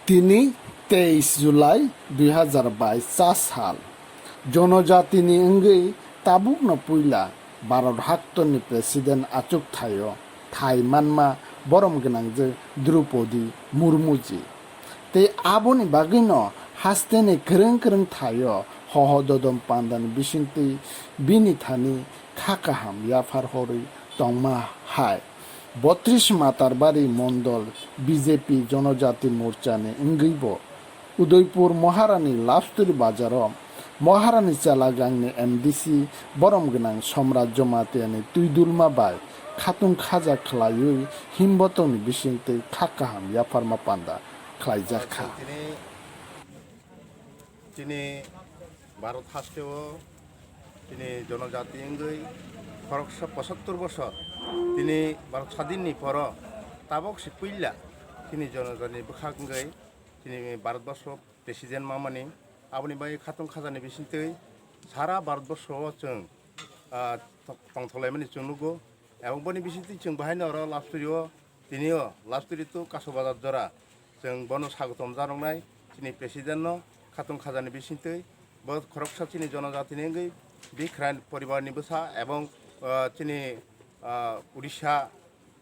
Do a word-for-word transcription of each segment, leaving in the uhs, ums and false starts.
Tini teis July dui hazar bais cha sal. Jonojatini wngwi tabukno puila Bharat haktorni President achukthaio thai manma borom gwnangjwk Droupadi Murmuji. Tei aboni bagwino hasteni kwrwng kwrwng thaio hoho dodom pandani bisingtwi bini thani kha kaham yaphar horwi tongma hai. Botris Matarbari Mondol B J P Jonojati Morchani wngwibo Udaipur Maharani Lapsturi Bazaro Maharani Chalagangni M D C borom gwnang Somraj Jomatiani twidulma bai khatung khaja khlaiwi himbotongni bisingtwi kha kaham yapharma panda khlaijakha. Tini, tini Bharat hasteo tini jonojati wngwi khoroksa pochattor bosor tini Bharat sadinni poro tabok se puila tini jonojatini bwkhak wngwi tini Bharat borso president mamani aboni bai khatung khajani bisingtwi sara Bharat borso o chwng, ah, tongthok laimani chwng nugo. Ebong boni bisingtwi chwng bahaino oro Lapsturi o, tini o Lapsturi to Kaso Bazar jora chwng bono sagotom janoknai chini president no khatung khajani bisingtwi. Bo khoroksa chini jonojatini wngwi Bikran poribar ni bwsa ebong, ah, chini, ah, Odisha,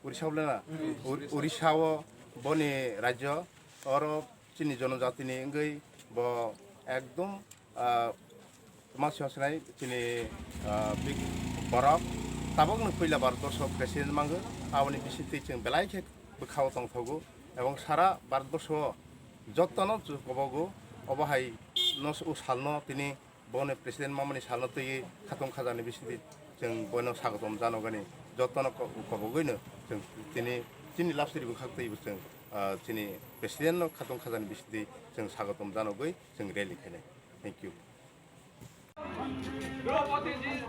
Odisha bole na? Ur-, Odisha o boni rajyo oro chini jonojatini wngwi bo ekdom, ah, tma siyang sinai chini, ah, big borok tabokno puila Bharat borso president mango, aboni bisingtwi chwng belai khe bwkhao tongthogo ebong sara Bharat borso o jotono kobogo obo hai no o salno tini bono president mamani salno twiwi khatung khajani bisingtwi chwng bono sagotom janogani jotono ko-, kobogwino chwng tini chini Lapsturi bwkhak twibo chwng, ah, chini president no khatung khajani bisingtwi chwng sagotom janogwi chwng rally khainai. Thank you. Draupadi ji,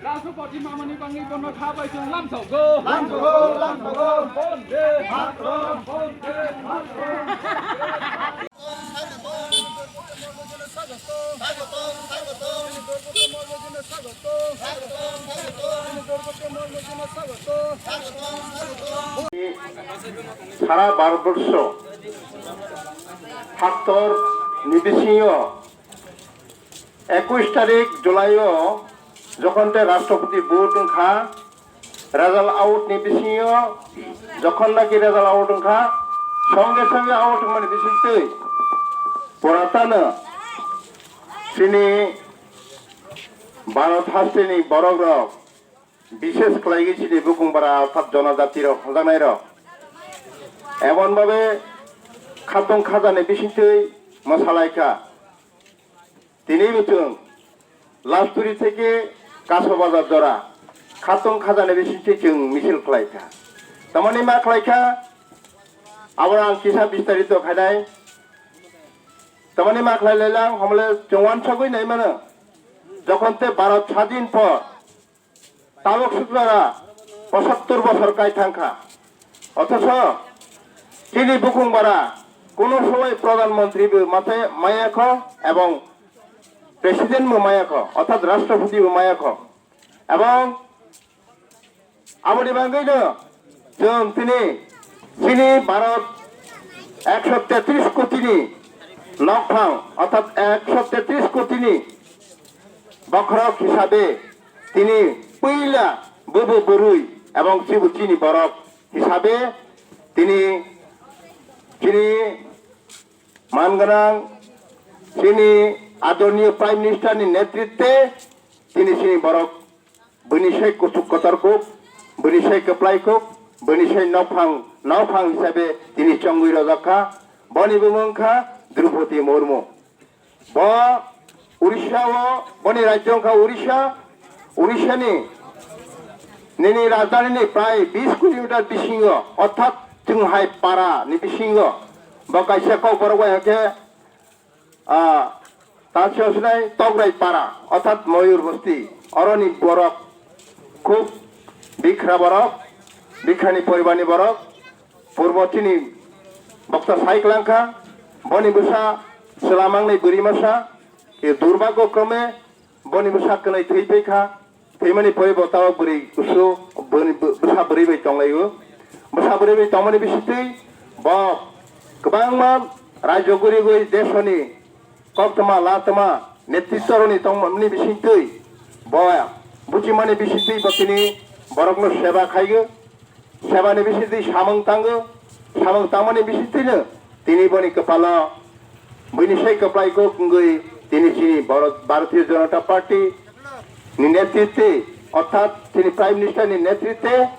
Rashtrapati mamani bangwi bono kha bai chwng lamsogo. Lamsogo, lamsogo. Bonde Mataram, Bonde Mataram. Sara Bharatborsho haktor ni bisingo ekush tarik July o jokhon te Rashtrapati vote wngkha, result out ni bisingo jokhon naki result out wngkha, songe songe out wngmani bisingtwi poratano chini Bharat hasteni borok rok, bishes khlaiwi chini bukung bara orthat jonojati rok, hojanairok emon babe khatung khajani bisingtwi mwsalaikha. Tini bo chwng Lapsturi theke Kaso Bazar jora khatung khajani bisingtwi chwng misil khlaikha. Tamoni ma khlaikha, abo ang kisa bistarito khainai. Tamoni ma khlai lailang, homole chwng wansugwi naimano. Jokhon te Bharat sadin por, tabuk sukjora pochattor bosor kai thangkha. Othoso chini bukung bara kuno somoi Pradhan Mantri bo mate maya kho ebong President bo maya kho, orthat Rashtrapati bo maya kho. Ebong aboni bagwino chwng tini chini Bharat ekso tetris koti ni nokphang, orthat ekso tetris koti ni bokhorok hisabe tini puila bubu bwrwi ebong chibu chini borok hisabe tini chini man gwnang chini adorniyo Prime Minister ni netritwe tini chini borok bini sai kuchuk kotor kuk, bini sai kwplai kuk, bini sai nokphang, nokphang hisabe tini chongwi rojak kha. Boni bumung kha Droupadi Murmu. Bo Odisha o, boni rajyo wngkha Odisha. Odisha ni nini rajdhani ni prai bis kilometer bisingo, orthat chwng hai para ni bisingo bo kaisa kokborok bai hwnkhe, ah, Tansi Osinai Tokrai para, orthat Moyur Bosti, oroni borok khub bikhra borok, bikhrani poribarni borok, purbo chini boksa sai klangkha, boni bwsa chwla mangnai bwrwi masa, e durbagyo krome boni bwsa kwnwi thwi paikha, thwimani pore bo tabok bwrwi kusu bwsa bwrwi bai tonglaio, bwsa bwrwi bai tongmani bisingtwi bo kwbangma rajyo gurigwi desoni koktwma latwma netritwrokni tongmani bisingtwi bo buchimani bisingtwi bo tini borokno seba khaio. Sebani bisingtwi samung tango, samung tangmani bisingtwino tini boni kwpalo buini sai kwplai kuk wngwi tini chini Bharat-, Bharatiya Janata Party ni netritwe, orthat chini Prime Minister ni netritwe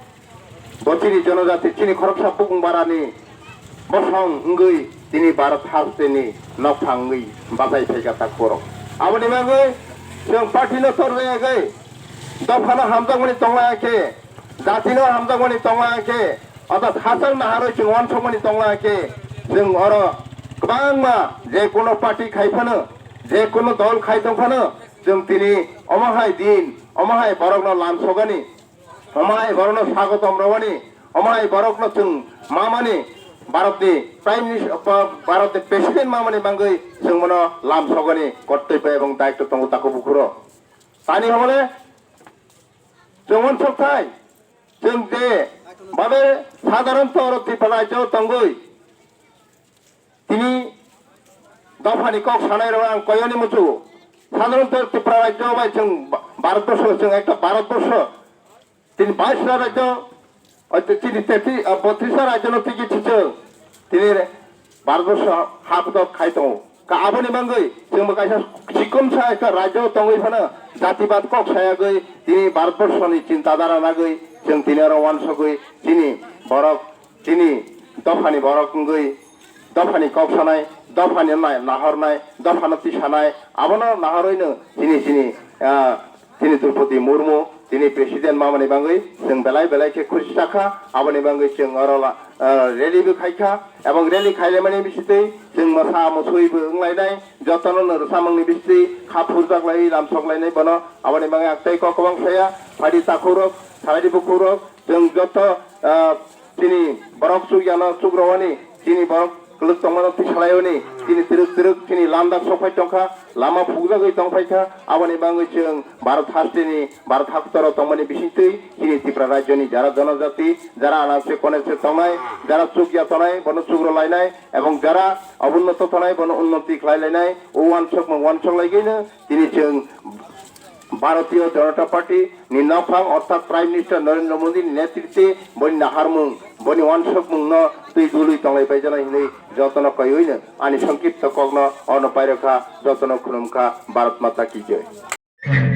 bo chini jonojati, chini khoroksa bukung barani bosong wngwi tini Bharat hasteni nokphang wngwi bachai phaikha takhorok. Aboni bagwi chwng party no torjagwi dophano hamjakmani tonglai khe, jatino hamjakmani tonglai khe, orthat hachal naharwi chwng uansukmani tonglai khe, chwng oro kwbangma je kono party khai phano, je kono dol khai tong phano, chwng tini omo hai din, omo hai borokno lamsogani, omo hai borokno sagotom rwani, omo hai borokno chwng mamani Bharatni Prime Minister, Bharatni President mamani bagwi chwng bono lamsogani kortobyo ebong daitto tongo takhuk bukhurok. Tani hwnle chwng uansuk thai, chwng je babe sadharanto oro Tripura rajyo tongwi tini dophani kok sanai rok ang koyoni muchungo. Sadharanto Tripura rajyo bai chwng Ba-, Bharatborsho, chwng ekta Bharatborsho. Tini bais ta rajyo, oi, tini teti, ah, botris ta rajyo no tigi chichwng. Tini Bharatborsho hapdok khai tongo. Ka aboni bagwi chwngbo kaisa sikomsa ekta rajyo tongwi phano jatibad kok sayagwi tini Bharatborshoni chintadara nagwi chwng tini oro uansukgwi chini borok, chini dophani borok wngwi dophani kok sanai, dophani nai-, nahornai, dophano tisanai, abono nahorwino chini, chini, ah, chini Droupadi Murmu, chini President mamani bagwi chwng belai belai khe khusi sakha, aboni bagwi chwng oro la-, ah, rally bo khaikha, ebong rally khailaimani bisitwi chwng mwsa mwsui bo wnglainai, jotono no rwchapmungni bisitwi kha phurjaklai, lamsoklainai bono, aboni bagwi ang tei kok kwbang saya, phaidi takhukrok, phaidi bukhukrok, chwng joto, ah, chini borok chukyano chukrowani, chini borok kwlwk tongmano tisalaiwani, chini twrwk twrwk chini lamdak sokphai tongkha, lama phukjagwi tongphaikha, aboni bagwi chwng Bharat hasteni, Bharat haktoro tongmani bisingtwi chini Tripura rajyoni jara jonojati, jara anase konese tongnai, jara chukya tongnai, bono chukrolainai, ebong jara obunnoto tongnai, bono unnoti khlailainai, o uansukmung uansuklaigwino tini chwng Bharatiya Janata Party ni nokphang orthat Prime Minister Narendra Modi ni netritwe boni naharmung, boni uansukmung no twi dului tonglai paijaknai hinwi jotono koiwino ani songkipto kokno ono pairokha, jotono khulumkha, Bharat Mata ki Jai.